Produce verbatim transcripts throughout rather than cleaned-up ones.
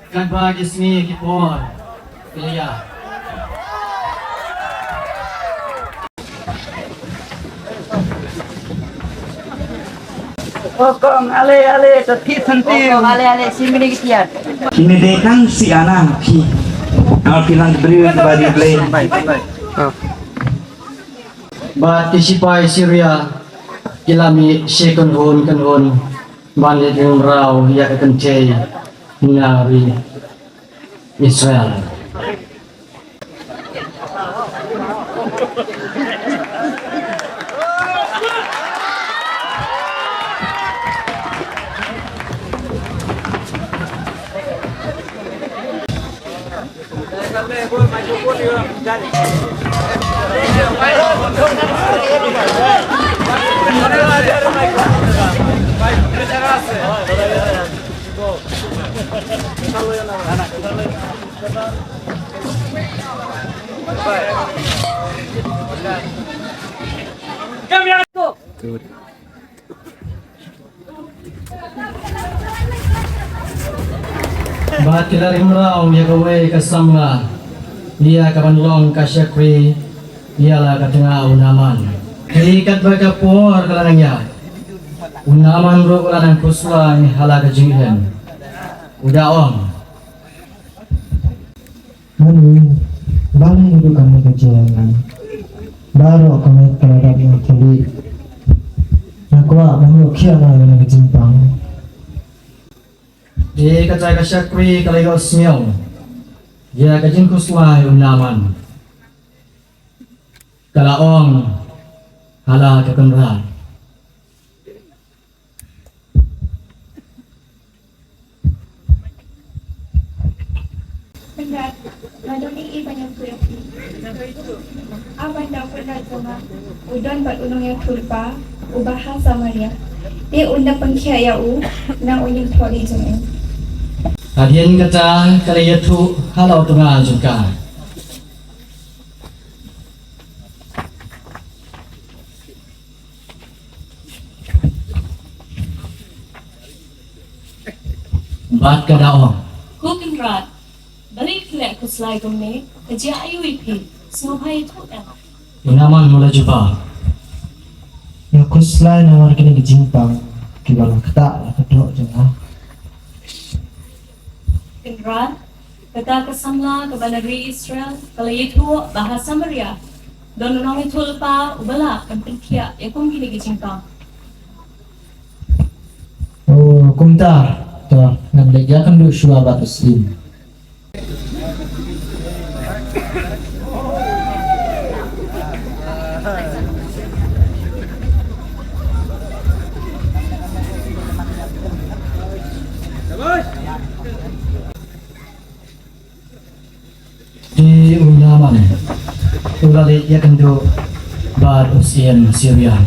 Katba ki sngi ki por ki la ïaid. Kong, ale, ale, ta thik senti. Kong, ale, ale, si mini ki tiar. Kine de kang si ana ki. Al ki lang briew ki ba di blei. Bad ki sipai Syria ki la mih shi kynhun kynhun ban leit rymraw ïa ka kynthei na ri Israel. Bad ki la rymraw ïa kawei ka samla ïa ka ban long ka shakri ïa la ka tnga u Naaman. Hynrei katba ka por ka la nang ïaid, u Naaman ruh u la nang khuslai ha la ka jingim. U da ong, Mano, balei nga duk kane ka jingïalang? Baroh ka met ka la dap ïa nga thylliej. Nga kwah ban ïoh khiah noh ïa kane ka jingpang. Te kata ka shakri ka la ïohsngew ïa ka jingkhuslai u Naaman. Ka la ong ha la ka kynrad, Kynrad, nga don ïa i ban ïathuh ïa phi. A ban da u kynrad jong nga u don bad u nongïathuhlypa uba ha Samaria. Te un da pynkhiah ïa u na u ïingthoh jong u. Hadien kata ka la ïathuh ha la u tnga jong ka. Bad ka da ong, ko kynrad, balei phi leh khuslai kumne? Ka jia aïu ïa phi? Sngewbha ïathuh em. U Naaman u la jubab, nga khuslai namar kine ki jingpang kiba la ktah ïa ka doh jong nga. Kynrad, kata ka samla kaba na ri Israel ka la ïathuh ba ha Samaria don u nongïathuhlypa uba lah ban pynkhiah ïa kum kine ki jingpang. Oh, kumta, to ngan leit ïakynduh shuwa bad u syiem. Te u Naaman u la leit ïakynduh bad u syiem Syria.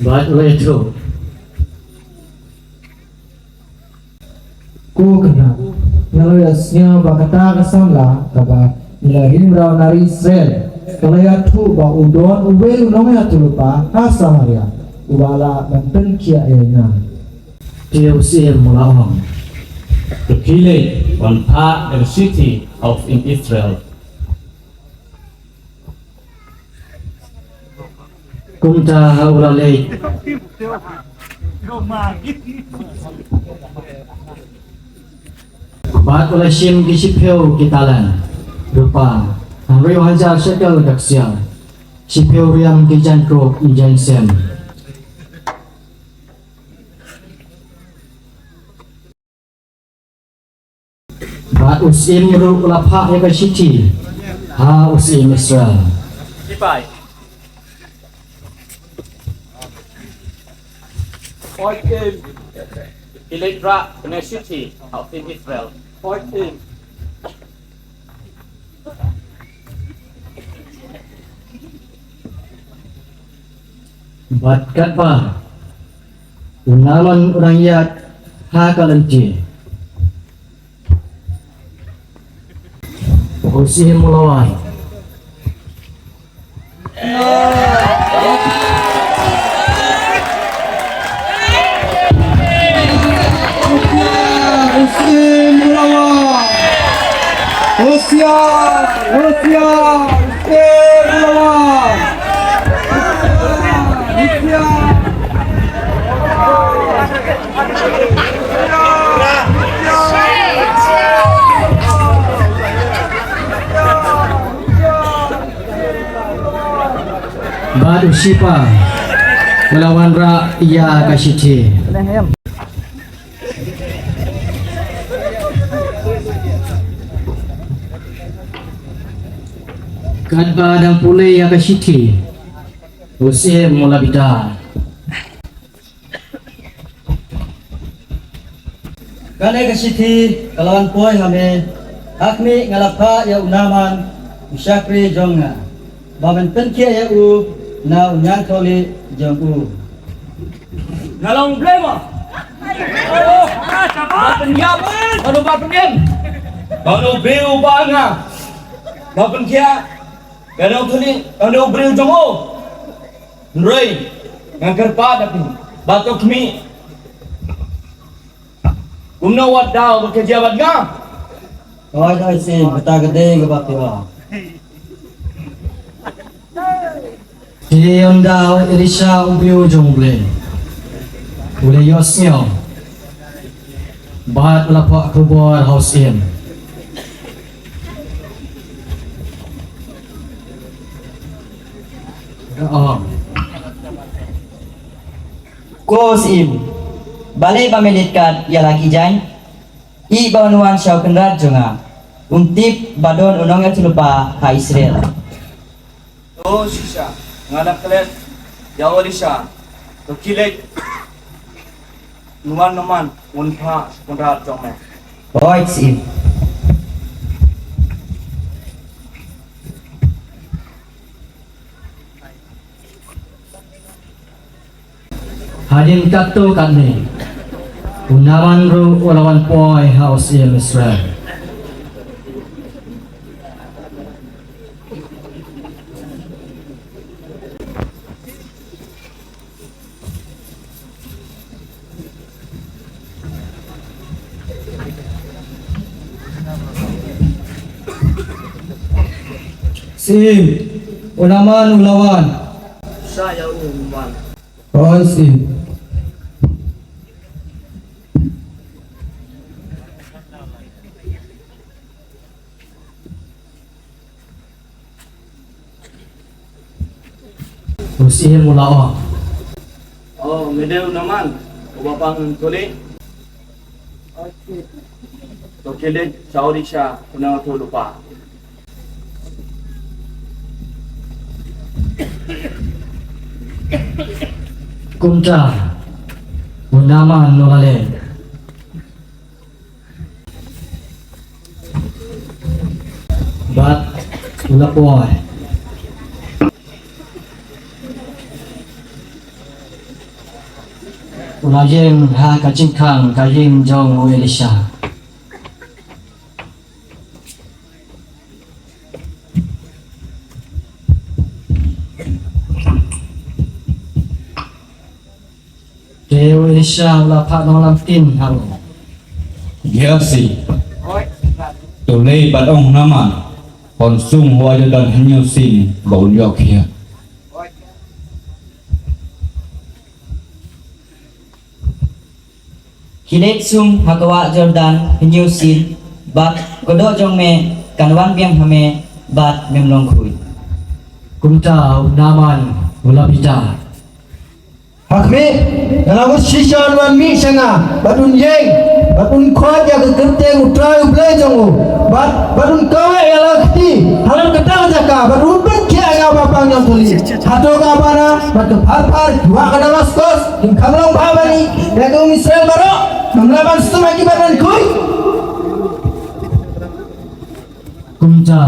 Bad u la ïathuh, ko kynrad, nga la ïohsngew ba kata ka samla kaba ngi la rymraw na ri Israel ka la ïathuh ba u don uwei u nongïathuhlypa ha Samaria uba lah ban pynkhiah ïa nga. Te u syiem u la ong, to phi leit ban phah da ka shithi ha u syiem Israel. Kumta u la leit bad u la shim ki shiphew ki talent rupa, hynriew hajar shekel ka ksiar, shiphew riam ki jaiñkup jaiñsem. Bad u syiem ruh u la phah ïa ka shithi ha u syiem Israel. Sipai. Oi, em. Ki leit rah bnai shithi ha u syiem Israel. Oi, em. Bad katba u Naaman u dang ïaid ha ka lynti, u syiem u la wan. Husiar, husiar, husiar, husiar. Bad u Sipa u la wanrah ïa ka shithi. Katba dang pule ïa ka shithi, u syiem u la bitar. Kane ka shithi ka la wan poi ha me, ha khmih nga la phah ïa u Naaman u shakri jong nga, ba men pynkhiah ïa u na u ñiangthohlieh jong u. Nga long u Blei mo. Ba pynkhiah, ba no ba pynïap, ba no briew ba nga, ba pynkhiah, ba no thuli, ba no briew jong u. Hynrei nga kyrpad ïa phi, ba to khmih. Kumno wat daw ba ka jia bad nga? Oi, oi, syiem, kata ka dei kaba phi ong. Te ynda u Elisha u briew jong U Blei u la ïohsngew bad u la phah khubor ha u syiem. Ka ong, ko syiem, balei ba me leit kat ïa la ki jaiñ? Ïeh ba un wan sha u kynrad jong nga, un tip ba don u nongïathuhlypa ha Israel. To shisha nga la klet ïa u Elisha, to khie leit. Naaman, Naaman, un phah sha u kynrad jong me. Hooid syiem. Hadien katto katne, u Naaman ruh u la wan poi ha u syiem Israel. Syiem, u Naaman u la wan. Sa ïa u Naaman. Hooid syiem. U syiem u la ong. O, me dei u Naaman uba pang thuli? To khie leit sha u Elisha u nongïathuhlypa. Kumta u Naaman u la leit. Bad u la poi, u la ïeng ha ka jingkhang ka ïing jong u Elisha. Te u Elisha u la phah nonglam ktien ha u. Gehazi, to leit bad ong u Naaman, un sung ha wah Jordan hynñiew sien ba un ïoh khiah. Khie leit sung ha ka wah Jordan hynñiew sien, bad ka doh jong me kan wan biang ha me, bad mem long khuid. Kumta u Naaman u la bitar. Ha khmih, nga la mut shisha un wan mih sha nga bad un ïeng. Bad un khot ïa ka kyrteng U Trai U Blei jong u. Bad, bad un kaweh ïa la ka kti halor kata ka jaka, bad un pynkhiah ïa ka bapang jong thylliej. Hato ka bana, bad ka pharphar, ki wah ka Damaskos, kim kham long bha ban ïa ka um Israel baroh. Namar ban sum ha ki bad ban khui. Kumta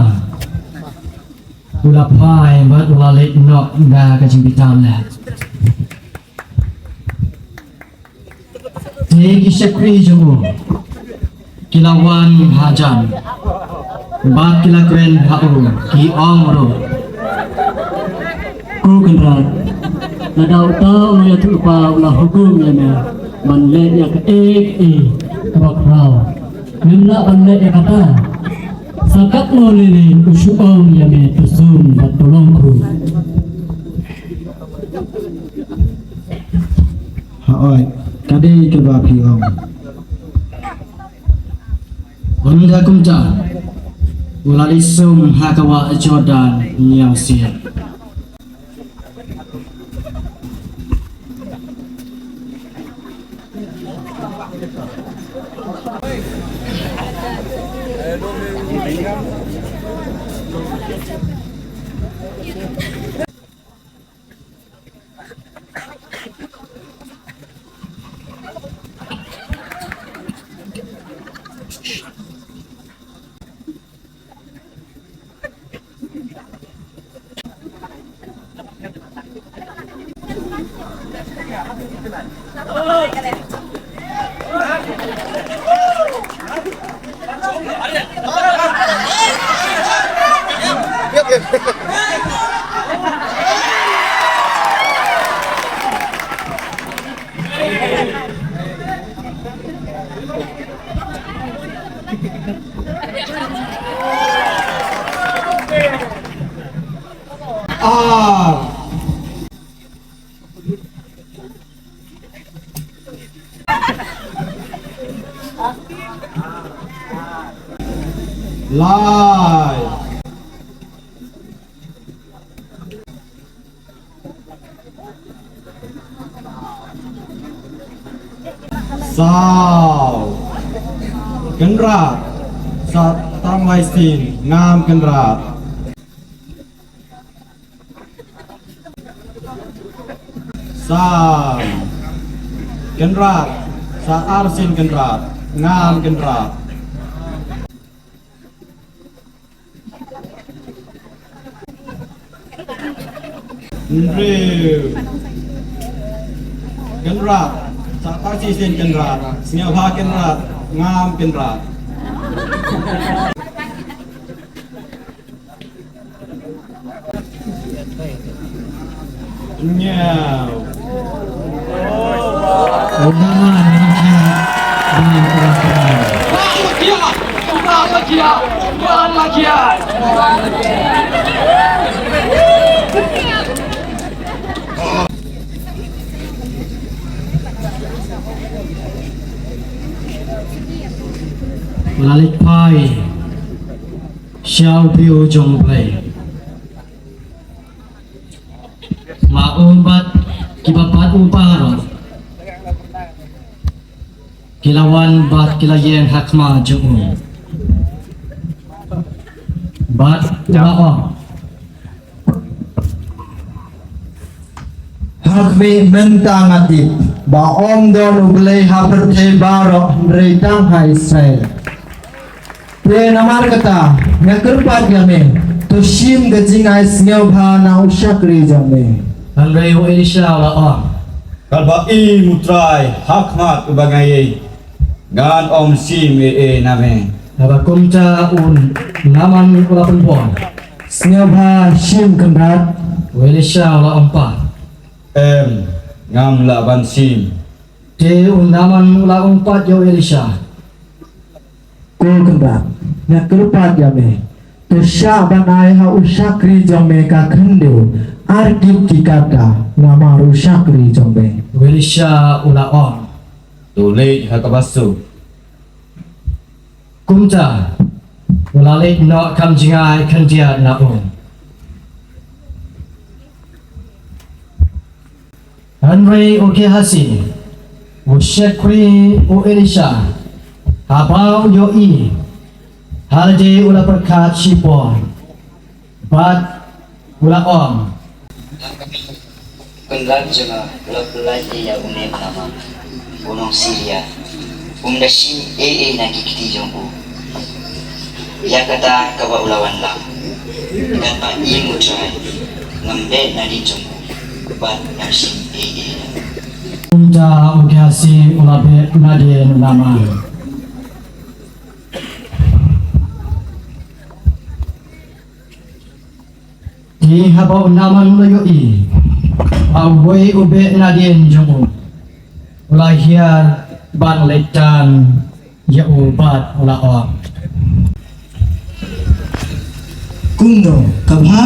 u la phai bad u la leit noh na ka jingbitar leh. Te ki shakri jong u ki la wan hajan bad ki la kren ha u, ki ong ruh, Ko Kynrad, lada uta u nongïathuhlypa u la hukum ïa me ban leh ïa kaei kaei kaba khraw, mem lah ban leh ïa kata. Sa katno lei lei u shu ong ïa me to sum bad to long khuid. Hooid, ka dei kaba phi ong. Ynda kumta u la leit sum ha ka wah Jordan ñiewsien. Ar. Lai. Saw. Kynrad. Sa tang lai sien, ngam kynrad. San. Kynrad. Sa ar sien kynrad, ngam kynrad. Hynriew. Kynrad. Sa ar sien kynrad, sngewbha kynrad, ngam kynrad. Nyaw. Lalik pai. Sha u briew jong U Blei. Ma u bad kiba bad u baroh ki la wan bad ki la ïeng ha khmat jong u. Bad u la ong, ha khmih mynta nga tip ba ym don U Blei ha pyrthei baroh hynrei tang ha Israel. Te namar kata nga kyrpad ïa me, to shim ka jingai sngewbha na u shakri jong me. Hynrei u Elisha u la ong, katba im U Trai ha khmat uba nga ïeit, ngan ym shim ei ei na me. Haba kumta u Naaman u la pynbor, sngewbha shim kynrad. U Elisha u la ong pat, em, ngam lah ban shim. Te u Naaman u la ong pat ïa u Elisha, ko kynrad, nga kyrpad ïa me, to shah ban ai ha u shakri jong me ka khyndew ar kit ki katta, namar u shakri jong me. U Elisha u la ong, to leit ha kaba suk. Kumta u la leit noh kam jngai khyndiat na u. Hynrei u Gehazi u shakri u Elisha Haba u ïohi, ha lade u la pyrkhat shipor, bad u la ong. Kynrad jong nga u la pyllait ïa une u Naaman, u nong Siria. Um da shim ei ei na ki kti jong u. Ïa kata kaba u la wan lang. Katba im u Trai, ngam beh nadien jong u, bad ngam shim ei ei. Kumta u Gehasi u la beh nadien u Naaman. Te haba u Naaman u la ïohi ba uwei u beh nadien jong u, u la hiar ban leit tan ïa u bad u la ong. Kumno, ka bha?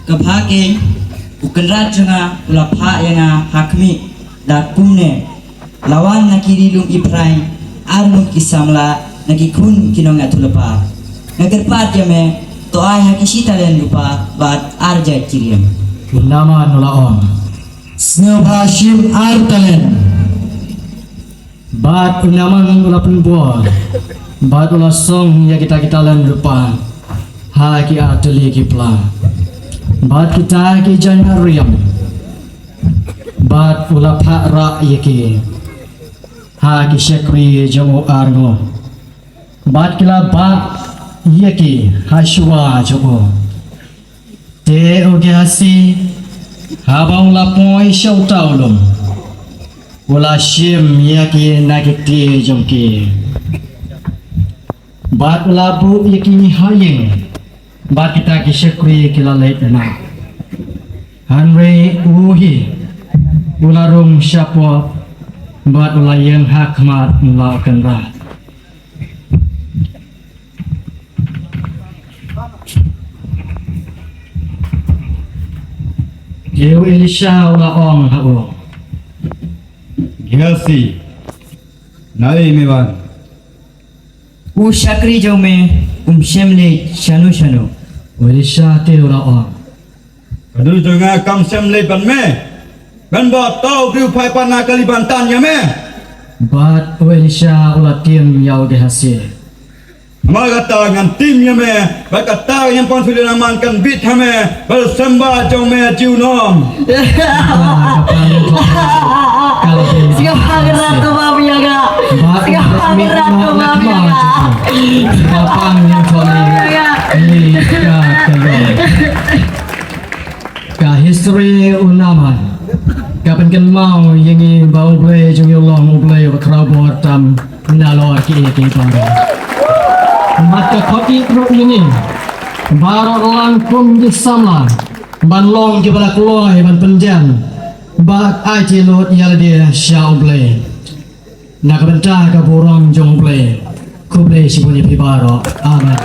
Ka bha keiñ, u kynrad jong nga u la phah ïa nga ha khmih da kumne. La wan na ki ri lum Ephraim ar ngut ki samla na ki khun ki nongïathuhlypa. Nga kyrpad ïa me, to ai ha ki shi talent rupa bad ar jait ki riam. U Naaman u la ong. Sngewbha shim ar talent. Bad u Naaman u la pynbor bad u la song ïa kita ki talent rupa ha ki ar tylli ki pla, bad kita ki jaiñia riam, bad u la phah rah ïa ki ha ki shakri jong u arngut, bad ki la bah ïa ki ha shuwa jong u. Te u Gehasi, haba u la poi sha uta u lum, u la shim ïa ki na ki kti jong ki, bad u la buh ïa ki ha ïing, bad kita ki shakri ki la leit noh. Hynrei u hi, u la rung shapoh, bad u la ïeng ha khmat u la kynrad. Te u Elisha u la ong ha u. Gehasi, naei me wan? U shakri jong me um shym leit shano shano. U Elisha te u la ong. Ka dur jong nga kam shym leit bad me. Ban ba uto u briew phai pat nga kali ban tan ïa me. Bad u Elisha u la tim ïa u Gehasi. Namar kata ngan tim ïa me, bad kata ka ñiampan Philistine Naaman kan bit ha me, bad u symbai jong me junom. Sngewbha kynrad, to bam ïa nga. Sngewbha kynrad, to bam ïa nga. Ka history u Naaman ka pynkynmaw ïa ngi ba U Blei jong ngi u long U Blei uba khraw bor tam nalor kiei kiei baroh. Bad ka khot ïa ngi baroh lang kum ki samla ban long kiba la kloi ban pynjan bad aiti lut ïa lade sha U Blei. Na ka bynta ka burom jong U Blei. Khublei shibun ïa phi baroh. Amen.